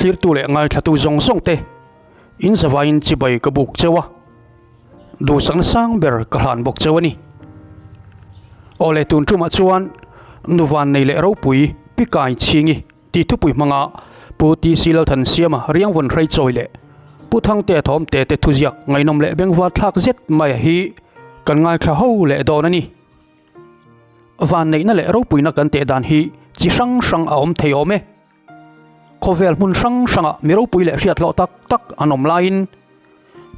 Thlirtu leh ngaithlatu zawng zawng te in zavaiin chibai ka buk cheu a, duhsakna sang ber ka hlan bawk cheu a ni. Awle tun tumah chuan Nuvan nei leh ropui Pi Kai Chhingi tih thupui hmanga Pu TC Lalthansiama riangvawn hrei chawi leh Pu Thangtea Thawmte te thuziak ngaihnawm leh bengvar thlak zet maia hi kan ngaithla ho leh dawn a ni. Vanneihna leh ropuina kan teh dan hi chi hrang hrang a awm thei awm e. Khawvel hmun hrang hrangah mi ropui leh hriat hlawh tak tak an awm laiin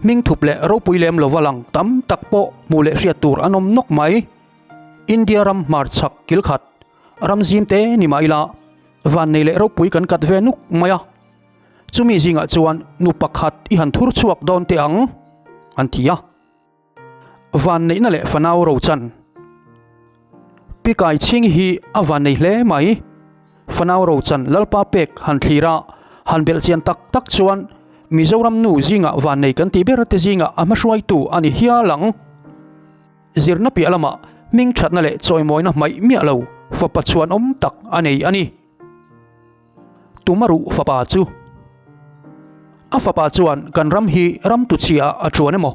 hming thup leh ropui lem lova lang tam tak pawh hmuh leh hriat tur an awm nawk mai. India ram hmarchhak kilkhat ram zim te ni mah ila vannei leh ropui kan kat ve nuk mai a. Chumi zingah chuan nu pakhat i han thur chhuak dawn teh ang an ti a. Vanneihna leh fanau rochan. Pi Kaichhingi hi a vannei hle mai. Fanau rochan Lalpa pek han thlir a, han belh chian tak tak chuan Mizoram nu zingah vannei kan tih ber te zingah a hmahruaitu a ni hial ang. Zirna piah lamah hming thatna leh chawimawina hmaih miah lo fapa chhuanawm tak a nei a ni. Tumaruh fapa chu. A fapa chuan kan ram hi ram tu chhia a chuan emaw,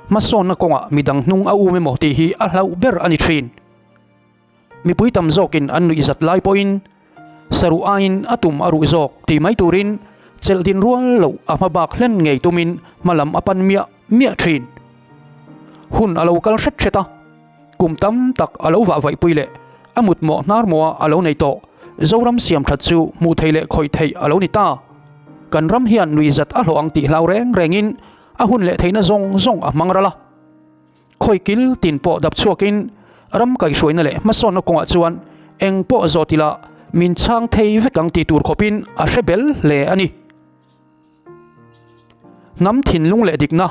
hmasawnna kawngah midang hnung a um emaw tih hi a hlauh ber a ni thin. Mipui tam zawkin an nuih zat lai pawhin saruh aiin a tum a ruh zawk tih mai turin chelh din rual loh a hma bak hlen ngei tumin hma lam a pan miah miah thin. Hun a lo kal hret hret a. Kum tam tak a lo vah vaihpui leh a mutmawh hnar maw a lo nei tawh. Zoram siam that chu hmuh theih leh khawih theih a lo ni ta. Kan ram hian nuihzat a hlawh ang tih hlau reng rengin a hun leh theihna zawng zawng a hmang ral a. Khawi kil tin pawh dap chhuakin ram kaihhruaina leh hmasawnna kawngah chuan eng pawh zawt ila min chhang thei vek ang tih tur khawpin a hre bel hle a ni. Hnam thinlung leh dikna,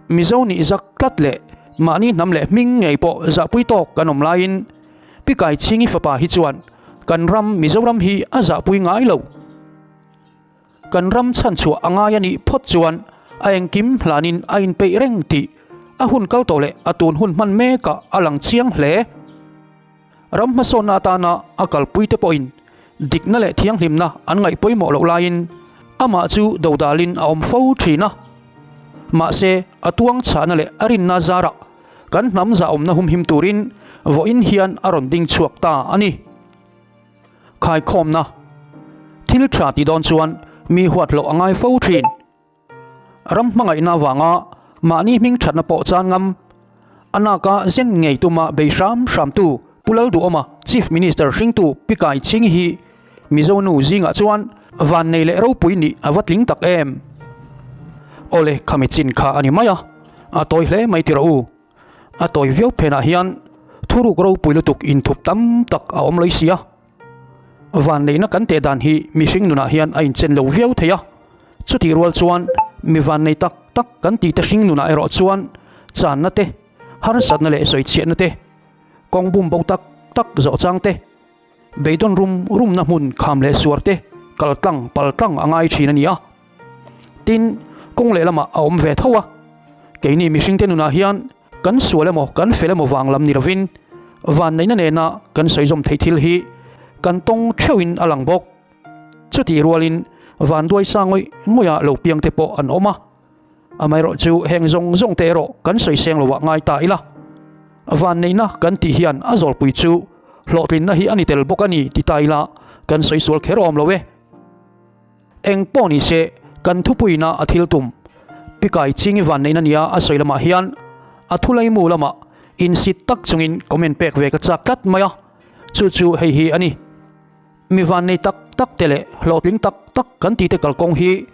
Mizo nih zak tlat leh mahni hnam leh hming ngei pawh zahpui tawk kan awm laiin Pi Kaichhingi fapa hi chuan kan ram Mizoram hi a zahpui ngai lo. Kan ram chhanchhuah a ngai a nih phawt chuan a engkim hlanin a inpeih reng tih a hun kal tawh leh a tun hun hman mekah a lang chiang hle. Ram hmasawnna atana a kalpuite pawhin dikna leh thianghlimna an ngaih pawimawh loh laiin amah chu dodalin a awm fo thin a. Mahse, a tuang chhahna leh a rinna zarah kan hnam zahawmna humhim turin vawiin hian a rawn ding chhuak ta a ni. Khaikhawmna thil tha ti dawn chuan mi huat loh a ngai fo thin. Ram hmangaihna avanga mahni hming thatna pawh chan ngam, a naka zen ngei tuma bei hram hramtu Pu Lalduhawma Chief Minister hringtu Pi Kaichhingi hi Mizo nu zingah chuan vannei leh ropui nih a va tling tak em? Awle khami chin kha a ni mai a, a tawi hle mai ti rawh u. A tawi viau phenah hian thuruk ropui lutuk inthup tam tak a awm lawih si a. Vanneihna kan teh dan hi mihring nunah hian a inchen lo viau thei a, chutih rual chuan mi vannei tak tak kan tih te hring nunah erawh chuan channa te, harsatna leh sawichhiahna te, kawng bum bo tak tak zawh chang te, beidawn rum rumna hmun kham leh suar te kal tlang pal tlang a ngai thin a ni a. Tin, kawng lehlamah a awm ve tho a, keini mihringte nunah hian Kan sual emaw kan fel emaw vang lam ni lovin vanneihna nena kan sawi zawm theih thil hi kan tawng theuhin a lang bawk. Chutih rualin vanduai sa ngawih ngawih ah lo piang te pawh an awm a, amaherawh chu heng zawng zawng te erawh kan sawi seng lo ah ngai ta ila. Vanneihna kan tih hian a zawlpui chu hlawhtlinna hi a ni tel bawk a ni ti ta ila kan sawi sual kher awm lo e. Eng pawh ni se, kan thupuina a thil tum. Pi Kaichhingi vanneihna nia a sawi lamah hian a thulaimu lamah insit tak chungin comment pek ve ka chak tlat mai a, chu chu hei hi a ni. Mi vannei tak tak te leh hlawhtling tak tak kan tih te kalkawng hi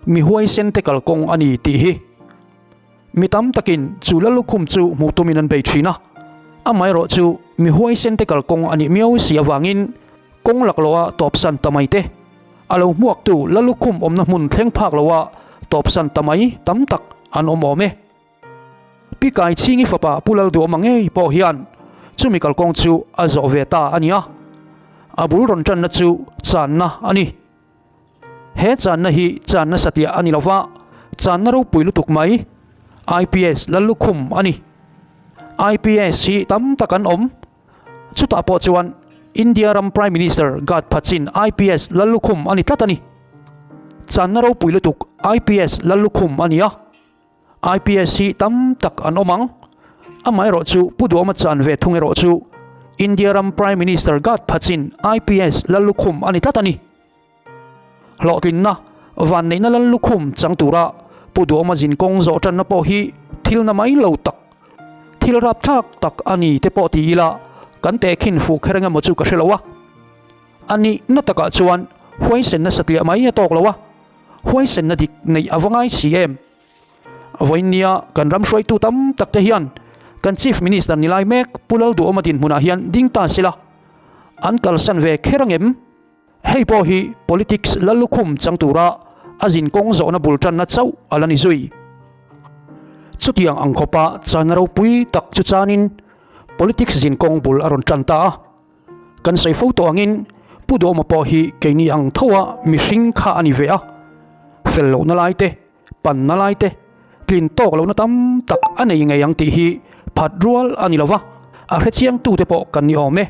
mi huaisen te kalkawng a ni tih hi. Mi tam takin chu Lallukhum chu hmuh tumin an bei thin a, amaherawh chu mi huaisen te kalkawng a nih miau si avangin kawng laklawha tawpsan ta mai te, A lo hmuaktu Lalukhum awmna hmun thleng phak loa tawpsan ta mai tam tak an awm awm e. Pi Kaichhingi fapa Pu Lalduhawma ngei pawh hian chumi kalkawng chu a zawh ve ta a ni a, a bul rawn tanna chu channa a ni. He channa hi channa satliah a ni lova, channa ropui lutuk mai, IPS Lalukhum a ni. IPS hi tam tak an awm. Chutah pawh chuan India ram Prime Minister Gad Phachin IPS Lallukhum a ni tlat a ni. Channa ropui lutuk IPS Lallukhum a ni a. IPS hi tam tak an awm ang. Amaherawh chu Pu Duhawma chan ve thung erawh chu India ram Prime Minister guard phachin IPS Lallukhum a ni tlat a ni. Hlawhtlinna, vanneihna Lallukhum chang tura Pu Duhawma zin kawng zawh tanna pawh hi thil na mai lo tak, thil rapthlak tak a ni te pawh ti ila kan tehkhin fuh kher engemaw chu ka hre lo a. A nihna takah chuan huaisenna satliah mai a tawk lo a, huaisenna dik neih a va ngai si em? Vawiinnia kan ram hruaitu tam tak te hian kan Chief Minister ni lai mek Pu Lalduhawma dinhmunah hian ding ta sila an kalsan ve kher angem? Hei pawh hi politics lallukhum chang tura a zin kawng zawhna bul tanna chauh a la ni zui. Chutiang ang khawpa chana ropui tak chu chanin politics zin kawng bul a rawn tan ta a. Kan sawi fo tawh angin Pu Duhawma pawh hi keini ang tho a mihring kha a ni ve a, fel lohna lai te, panna lai te, tlin tawk lohna tam tak a nei ngei ang tih hi phat rual a ni lo va, a hrechiangtute pawh kan ni awm e.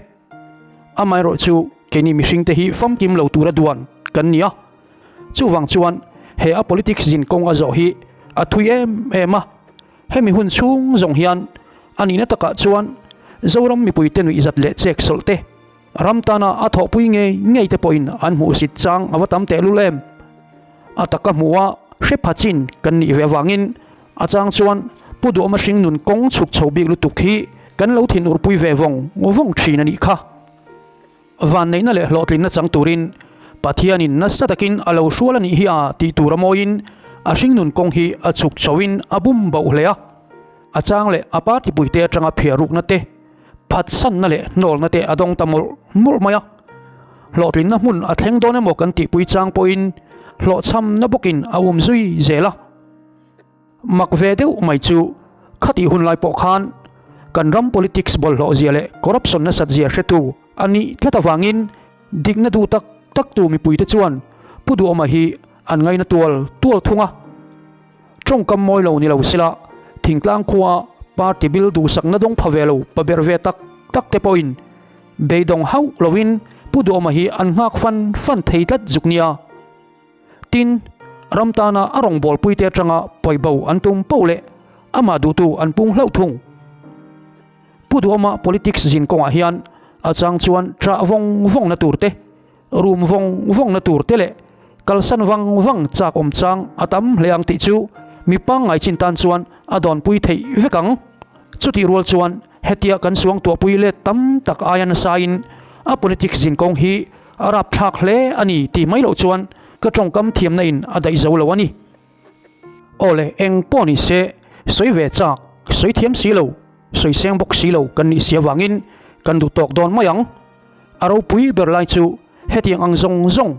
Amaherawh chu keini mihringte hi famkim lo tura duan kan ni a, chuvang chuan he a politics zin kawng a zawh hi a thui em em a. Hemi hun chhung zawng hian a nihna takah chuan Zoram mipuite nuihzat leh chek sawlh te, ram tana a thawhpui ngei ngei te pawhin an hmuhsit chang a va tam tehlul em? A taka hmuha hre pha chin kan nih ve avangin a chang chuan Pu Duhawma hringnun kawng chhuk chho bik lutuk hi kan lo thinurpui ve vawng vawng thin a nih kha. Vanneihna leh hlawhtlinna chang turin Pathianin nasa takin a lo hrual a nih hi a tih tur a mawiin a hringnun kawng hi a chhuk chhoin a bum bauh hle a. A chang leh a party puite atanga phiah rukna te, phatsanna leh hnawlna te a dawng ta mawlh mawlh mai a. Hlawhtlinna hmun a thleng dawn emaw kan tihpui chang pawhin hlawhchhamna bawkin a um zui zel a. Mak ve deuh mai chu khatih hun lai pawh khan kan ram politics bawlhhlawh zia leh corruption nasat zia hretu a nih tlat avangin dikna duh tak tak tu mipuite chuan Pu Duhawma hi an ngaina tual tual thung a. Tawngkam mawi lo ni lo sela thingtlang khua party bil duhsakna dawng pha ve lo pa ber ve tak tak te pawhin beidawng hauh lovin Pu Duhawma hi an nghak fan fan thei tlat zuk nia. Tin, ram tana a rawngbawlpuite atanga pawibo an tum poh leh amah duhtu an pung hlauh thung. Pu Duhawma politics zin kawngah hian a chang chuan ṭah vawng vawngna tur te, rum vawng vawngna tur te leh kalsan vang vang chak awm chang a tam hle ang tih chu mi pangngai chin tan chuan a dawnpui theih vek ang. Chutih rual chuan hetia kan suangtuahpui let tam tak aia nasain a politics zin kawng hi A rapthlak hle a ni tih mai loh chuan ka tawngkam thiamna in a daih zo lo a ni. Aw le, eng pawh ni se, sawi ve chak, sawi thiam si lo, sawi seng bawk si lo kan nih si avangin kan duh tawk dawn mai ang. A ropui ber lai chu hetiang ang zawng zawng,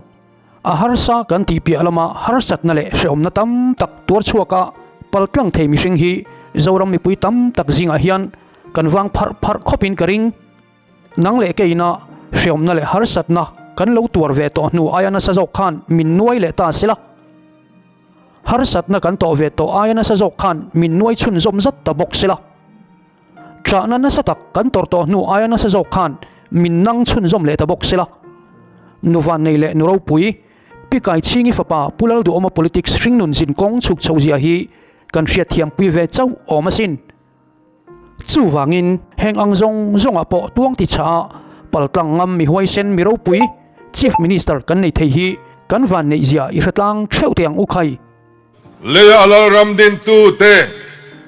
a harsa kan tih piah lama harsatna leh hrehawmna tam tak tuar chhuaka paltlang thei mihring hi Zoram mipui tam tak zingah hian kan vang pharh pharh khawpin ka ring. Nang leh keina hreawmna leh harsatna kan lo tuar ve tawh hnu aia nasa zawk khan min nuai leh ta sela. Harsatna kan tawh ve tawh aia nasa zawk khan min nuai chhunzawm zat ta bawk sela. Ṭahna nasa tak kan tawrh tawh hnu aia nasa zawk khan min nang chhunzawm leh ta bawk sela. Nu Vannei leh Nu Ropui, Pi Kaichhingi fapa Pu Lalduhawma politics hringnun zin kawng chhuk chho zia hi kan hriatthiampui ve chauh awm asin. Chuvangin, heng ang zawng zawngah pawh tuang ti chhah a paltlang ngam mi huaisen mi ropui Chief Minister kan nei thei hi kan van neih zia i hretlang theuh teh ang u khai. Leia a lalram dintute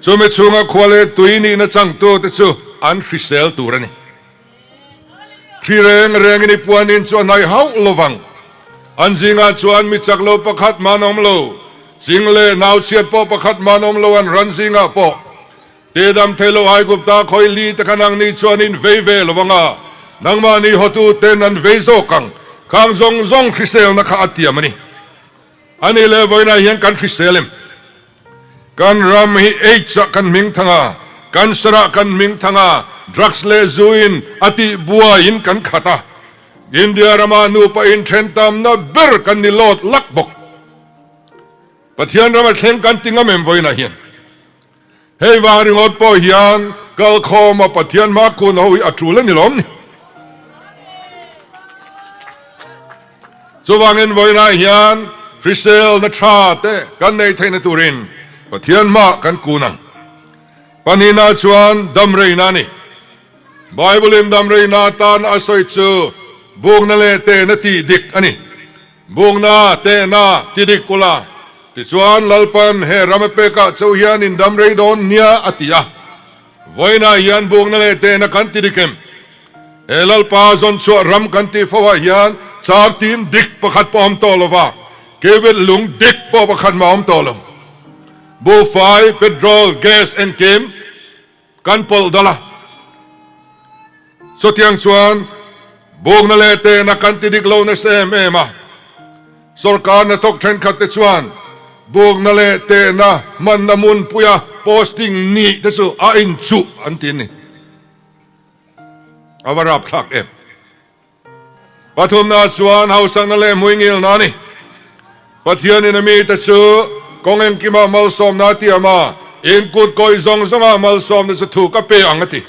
chumi chhunga khua leh tui nihna changtute chu an hrisel tur a ni. Thli reng rengin i puanin chu a hnaih hauh lovang. An zingah chuan mi chak lo pakhat man awm lo, ching leh nau chhiat pawh pakhat man awm lo an ran zingah pawh. Tidam thei lo Aigupta khawi li te kha nangni chuan in vei ve lo ang a, nangmahni hotu ten an vei zawk ang. Khang zawng zawng hriselna kha a tiam a ni. A nih leh vawiinah hian kan hrisel em? Kan ram hi AIDS ah kan hming thang a, cancer ah kan hming thang a, drugs leh zu in a tih buai in kan khat a. India rama nupa inthen tamna ber kan ni lawt lak bawk. Pathian rama thleng kan ti ngam em vawiinah hian? Hei vang ringawt pawh hian kalkhawma Pathian hmakhun ho hi a tul a ni lawm ni. Chuvangin vawiinah hian Hriselna tha te kan nei theihna turin Pathian hmah kan kun ang. Pahnihna chuan damreina a ni. Bible-in damreina atan a sawi chu bukna leh tehna tih dik a ni. Bukna, tehna, ti dik ula, tichuan Lalpan he ram a pekah chauh hian in damrei dawn nia a ti a. Vawiinah hian bukna leh tehna kan ti dik em? He Lalpa zawnchhuah ram kan tih fo ah hian char tin dik pakhat pawh a awm tawh lo va, keuvet lung dik pawh pakhat mah a awm tawh lo. Buhfai, petrol, gas engkim kan pawlh dal a. Chutiang chuan bukna leh tehna kan ti dik lo nasa em em a. Sorkar hnathawk thenkhat te chuan bukna leh tehna hmanna hmunpuia posting nih te chu a inchuh an ti a ni. A va rapthlak em. Pathumna chuan hausakna leh hmuingilna a ni. Pathianin a mite chu kawng engkimah malsawmna a tiam a, in kut kawih zawng zawngah malsawmna chu thu ka pe ang a ti.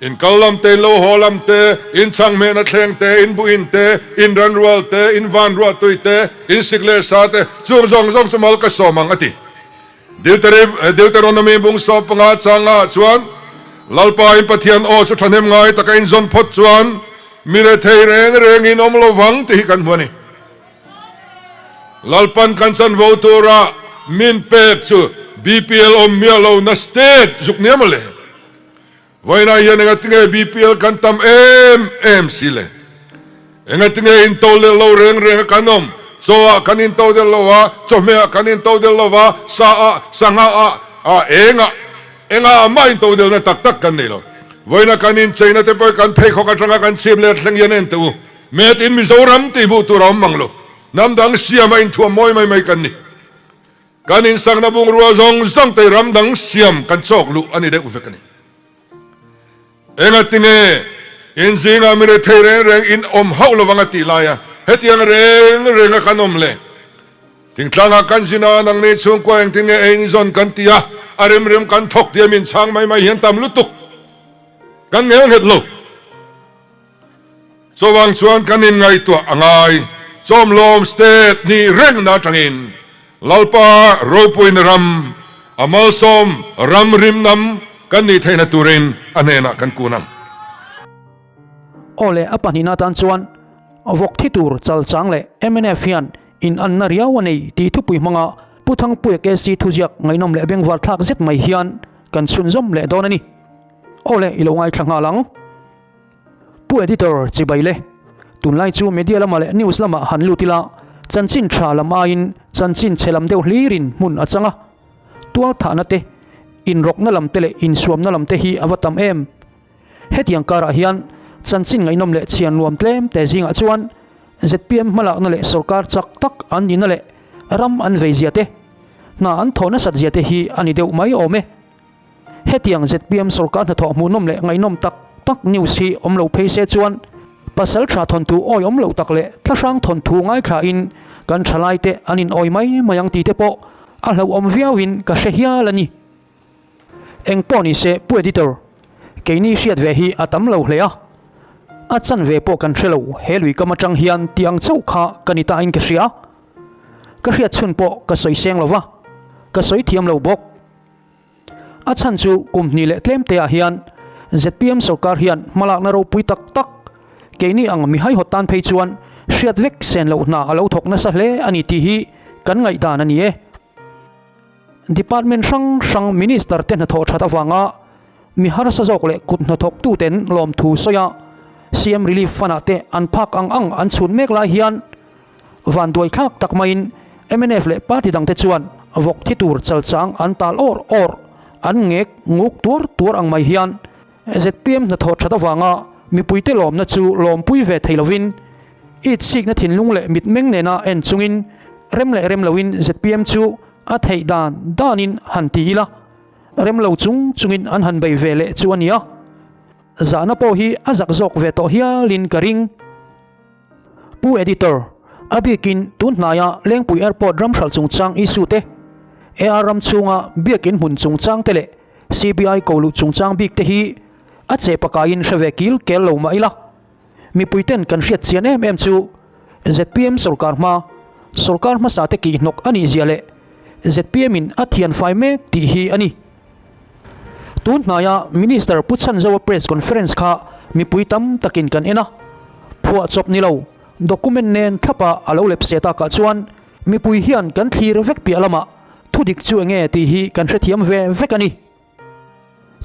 In kal lam te, in lo haw lam te, in chhanghmehna thleng te, in buhin te, in ranrual te, in vanruahtui te, in sik leh sa te, chung zawng zawng chu mal ka sawm ang a ti. Deuteronomy bung 15 changah chuan, Lalpa in Pathian aw chu thahnem ngai taka in zawn phawt chuan mi rethei reng reng in awm lo vang tih hi kan hmu a ni. Lalpan kan chanvo tura min pek chu BPL awm miah lo na state zuk nia mawle. Vawiinah hian engatinge BPL kan tam em em si le? Engatinge into leh lo reng reng a kan awm? Chaw ah kan into del lo a, chawhmeh ah kan into del lo va, sa ah, sangha ah, ah eng ah, engah ah mah into delna tak tak kan nei lo. Vawiinah kan incheina te pawh kan pheikhawk atanga kan chhip leh thleng hian en teh u. Made in Mizoram tih hmuh tur a awm mang lo. Hnam dang siam a inthuam mawi mai mai kan ni. Kan insakna bungrua zawng zawng te ram dang siam kan chawk luh a ni deuh vek a ni. Engatinge in zingah mi rethei reng reng in awm hauh lovang a tih laia hetiang reng renga kan awm le? Thingtlangah kan zin a, nangni chhungkua engtin nge ei in zawn kan ti a, a rem rem kan thawk tia min chhang mai mai hian tam lutuk kan ngel nghet lo. Chuvang chuan kan inngaihtuah a ngai. Chawmlawm state nih rengna atangin Lalpa ropuina ram, a malsawm ram rimnam kan nih theihna turin a hnenah kan kun ang. Aw le, a pahnihna atan chuan vawk thi tur chalchang leh mnf hian in anna riau a nei tih thupui hmanga Pu Thangpuia KC thuziak ngaihnawm leh bengvar thlak zet mai hian kan chhunzawm leh dawn a ni. Aw le, i lo ngaithla nghal ang. Pu Editor, Chibai le. Tunlai chu media lamah leh news lamah han lut ila, chanchin tha lam aiin chanchin chhe lam deuh hlirin hmun a chang a. Tual thahna te, inrawkna lam te leh insuamna lam te hi a va tam em. Hetiang karah hian chanchin ngaihnawm leh chhian nuam tlem te zingah chuan zpm hmalakna leh sorkar chak tak an nihna leh ram an vei zia te, hna an thawh nasat zia te hi a ni deuh mai awm e. Hetiang zpm sorkar hnathawh hmuhnawm leh ngaihnawm tak tak news hi awm lo phei se chuan pasal tha thawnthu awi awm loh tak leh thlahrang thawnthu ngaithlain kan thalaite an inawi mai mai ang tih te pawh a hlauhawm viauin ka hre hial a ni. Eng pawh ni se Pu Editor, keini hriat ve hi a tam lo hle a, a chanve pawh kan hre lo he lui kam atang hian tih ang chauh kha ka ni tain ka hria. Ka hriat chhun pawh ka sawi seng lo va, ka sawi thiam lo bawk. A chhan chu kum hnih leh tlem te ah hian zpm sorkar hian hmalakna ropui tak tak keini ang mi haihawt tan phei chuan hriat vek sen loh hna a lo thawk nasa hle a ni tih hi kan ngaihdan a ni e. Department hrang hrang Minister te hnathawh that avanga mi harsa zawk leh kut hnathawk tuten lawmthu sawi a CM Relief Fund ah te an phak ang ang an chhun mek lai hian Vanduai thlak tak maiin mnf leh party dangte chuan vawk thi tur chalchang an tal awr awr, an ngek nguk tuar tuar ang mai hian zpm hnathawh that avanga mipuite lawmna chu lawmpui ve thei lovin itsikna thinlung leh mitmeng nena en chungin rem leh rem loin zpm chu a theih dan danin han ti ila, rem lo chung chungin an han bei ve leh chu a nia. Zahna pawh hi a zak zawk ve tawh hialin ka ring. Pu Editor, a bikin tun hnaia Lengpui Airport ram hralh chungchang issue te, AR ram chhunga biakin hmun chungchang te leh CBI ko luh chungchang bik te hi a che pakaiin hre ve kil kel lo mah ila. Mipuiten kan hriat chian em em chu zpm sorkar hma. Sorkar hmasa te kihhnawk a nih zia leh zpm in a thian fai mek tih hi a ni. Tun hnaia Minister Pu Chhanzoa press conference kha mipui tam takin kan en a, phuah chawp ni lo document nen thlapa a lo lep se takah chuan mipui hian kan thlir vek piah lamah thudik chu enge tih hi kan hrethiam ve vek a ni.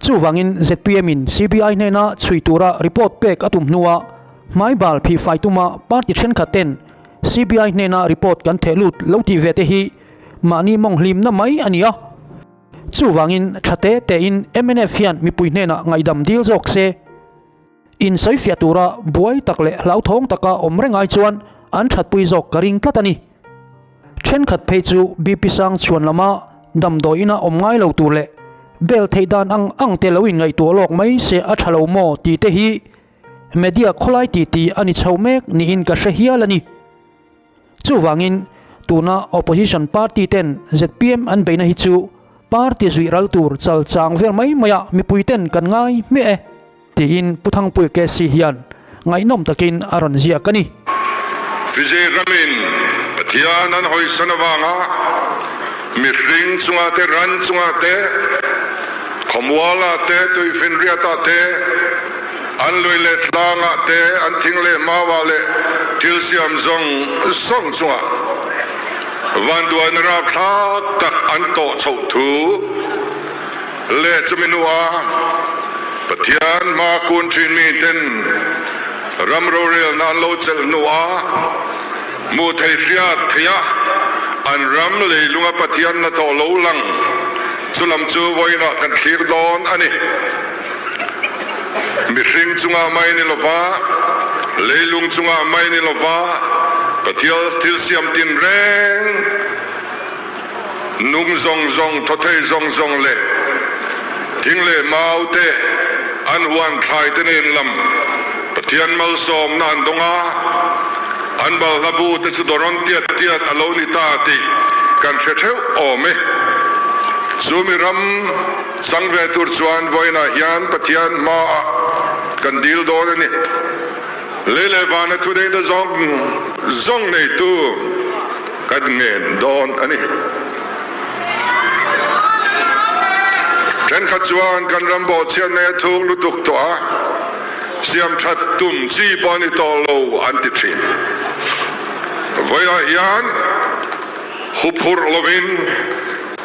Chuvangin zpm in CBI hnena chhui tura report pek a tum hnuah hmaibal phihfai tuma party thenkhat ten CBI hnena report kan theh lut lo tih ve te hi mahni mawng hlimna mai a ni a. Chuvangin tha te tein mnf hian mipui hnenah ngaihdam dil zawk se. Insawifiah tura buai tak leh hlauthawng taka awm reng ai chuan an thatpui zawk ka ring tlat a ni. Thenkhat phei chu BP sang chhuan lama damdawi ina awm ngai lo tur leh bel theih dan ang ang te lo inngaihtuah lawk mai se a tha lo maw tih te hi media khawlai titi a ni chho mek niin ka hre hial a ni. Chuvangin, tuna opposition party ten zpm an beihna hi chu party zuih ral tur chal chang vel mai maiah mipui ten kan ngai hmiah e, tiin Pu Thangpuia KC hian ngaihnawm takin a rawn ziak a ni. Fiji ramin Pathian an hawisan avanga mihring chungah te, ran chungah te, khawmualah te, tuifinriatah te, An lui leh tlangah te, an thing leh mauah leh thil siam zawng zawng chungah vanduaina rapthlak tak an tawh chhoh thu leh chumi hnuah Pathian hma kun thin miten ram rorelna an lo chelh hnuah hmuh thei hriat theih a, an ram leilunga Pathian hnathawh lo lang chu lam chu vawiinah kan thlir dawn a ni. Mihring chungah mai ni lova, leilung chungah mai ni lova, Pathial thil siam tin reng, nung zawng zawng, thaw thei zawng zawng leh thing leh mau te, an huan thlai te nen lam Pathian malsawmna an dawng a, an balhla bu te chu dawrawn tiat tiat a lo ni ta tih kan hre theuh awm e. Chu mi ram. Chang ve tur chuan vawiinah hian Pathian hmaah kan dil dawn a ni. Lei leh vana thuneihna zawng zawng neitu kan ngen dawn a ni. Thenkhat chuan kan ram bawhchhiatna hi a thuk lutuk tawh a, siam that tum chi pawh a ni tawh lo an ti thin. Vawiinah hian Huphurh lovin,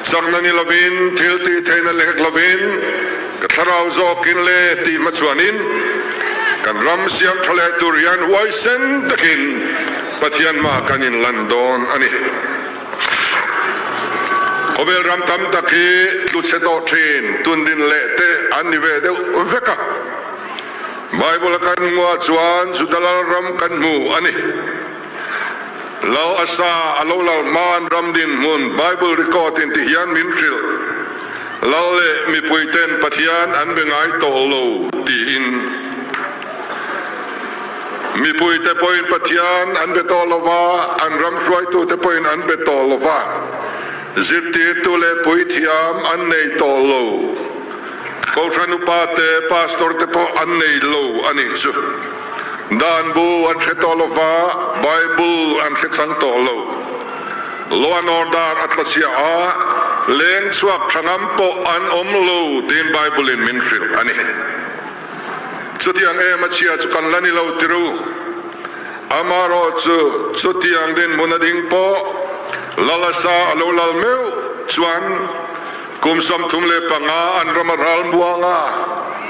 chakna ni lovin, thil tih theihna lek lovin, ka thlarau zawkin le tih hmachhuanin, kan ram siam tha leh tur hian huaisen takin Pathian hmaah kan inlan dawn a ni. Khawvel ram tam tak hi tlu chhe tawh thin, tundin leh te an ni ve deuh vek a. Bible a kan hmuh ah chuan Juda lalram kan hmu a ni. Lo a sa a lo lal hman ram dinhmun Bible record in ti hian min hrilh. Lal leh mipui ten Pathian an be ngai tawh lo tiin. Mipui te pawhin Pathian an be tawh lova, an ram hruaitu te pawhin an be tawh lova, zirtirtu leh puithiam an nei tawh lo. Kohhran upa te, pastor te pawh an nei lo a nih chu. Dan bu an hre tawh lo va, Bible an hre chang tawh lo. Law and order a tla chhia a, leng chhuak tha ngam pawh an awm lo tiin Bible in min hrilh a ni. Chutiang em a chhia chu kan la ni lo tiru. Amarawh chu chutiang dinhmun a ding pawh Lalasa a lo lal meuh chuan Kum 35 an ram a ral muang a,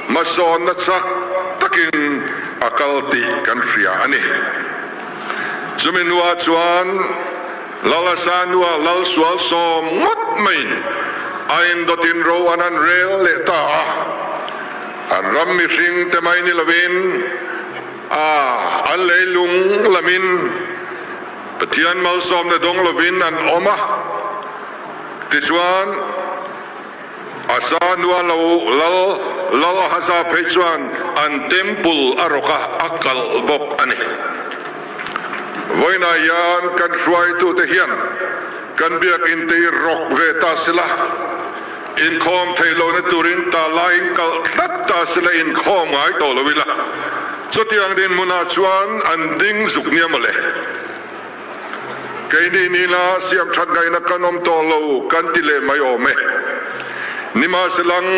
hmasawnna chak takin a kal tih kan hria a ni. Chumi hnuah chuan Lalasa nua lal sual sawm ngawt maiin a indawtin ro an han rel leh ta a. An ram mihring te mai ni lovin a an leilung lamin Pathian malsawmna dawng lovin an awm a. Tichuan, Asa nua lo lal lal Ahaza phei chuan an temple a rawk a, a kalh bawk a ni. Vawiinah hian kan hruaitute hian kan biakinn te hi rawk ve ta sela, inkhawm theih lohna turin ta laiin kalh tlat ta sela inkhawm ngai tawh lo ila, chutiang dinhmunah chuan an ding zuk nia mawle. Keini nila siam that ngaihna kan awm tawh lo kan ti leh mai awm e. Nimahselang,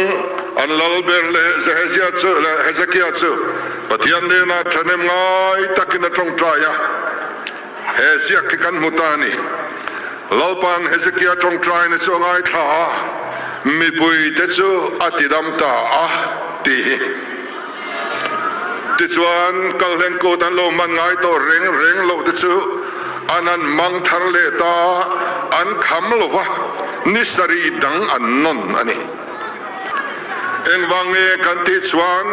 an lal ber leh Zehezia chu leh Hezekia chu Pathian hnenah thahnem ngai takin a tawngtai a. He ziak hi kan hmu ta a ni. Lalpa'n Hezekia tawngtaina chu a ngaithla a, mipuite chu a tidam ta a tih hi. Tichuan, kalhlen kut an lo hman ngai tawh reng reng loh te chu an han hmang thar leh ta, an kham lo va, ni sarih dang an nawn a ni. Engvang nge kan tih chuan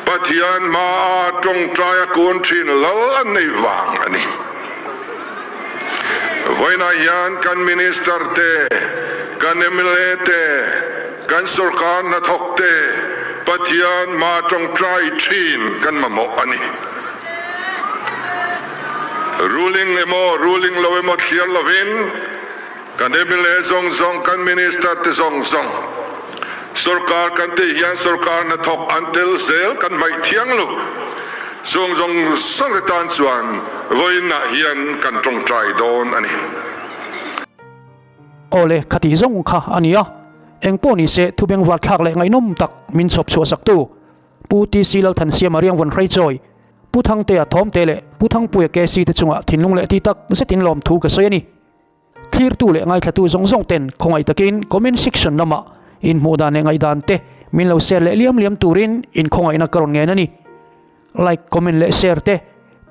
Pathian hmaa tawngtai a kun thin lal an neih vang a ni. Vawiinah hian kan Minister te, kan mla te, Kan sorkar hnathawk te Pathian hma tawngtai thin kan mamawh a ni. Ruling emaw ruling lo emaw thliar lovin kan mla zawng zawng kan minister te zawng zawng sorkar kan tih hian sorkar hnathawk an tel zel kan hmaih thiang lo. Chung zawng zawng te tan chuan vawiinah hian kan tawngtai dawn a ni. Awle, khatih zawng kha a ni a, eng pawh ni se thu bengvar thlak leh ngaihnawm tak min chhawp chhuah saktu Pu TC Lalthansiama Riangvawn Hreichawi, Pu Thangtea Thawmte leh Pu Thangpuia KC te chungah thinlung leh ti tak zetin lawmthu ka sawi a ni. Thlirtu leh ngaithlatu zawng zawng ten khawngaih takin comment section lamah inhmuh dan leh ngaihdan te min lo share leh liam liam turin inkhawngaihna ka rawn ngen a ni. Like, comment leh share te,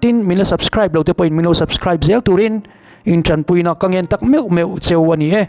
tin min la subscribe lo te pawhin min lo subscribe zel turin in tanpuina ka ngen tak meuh meuh cheu a ni e.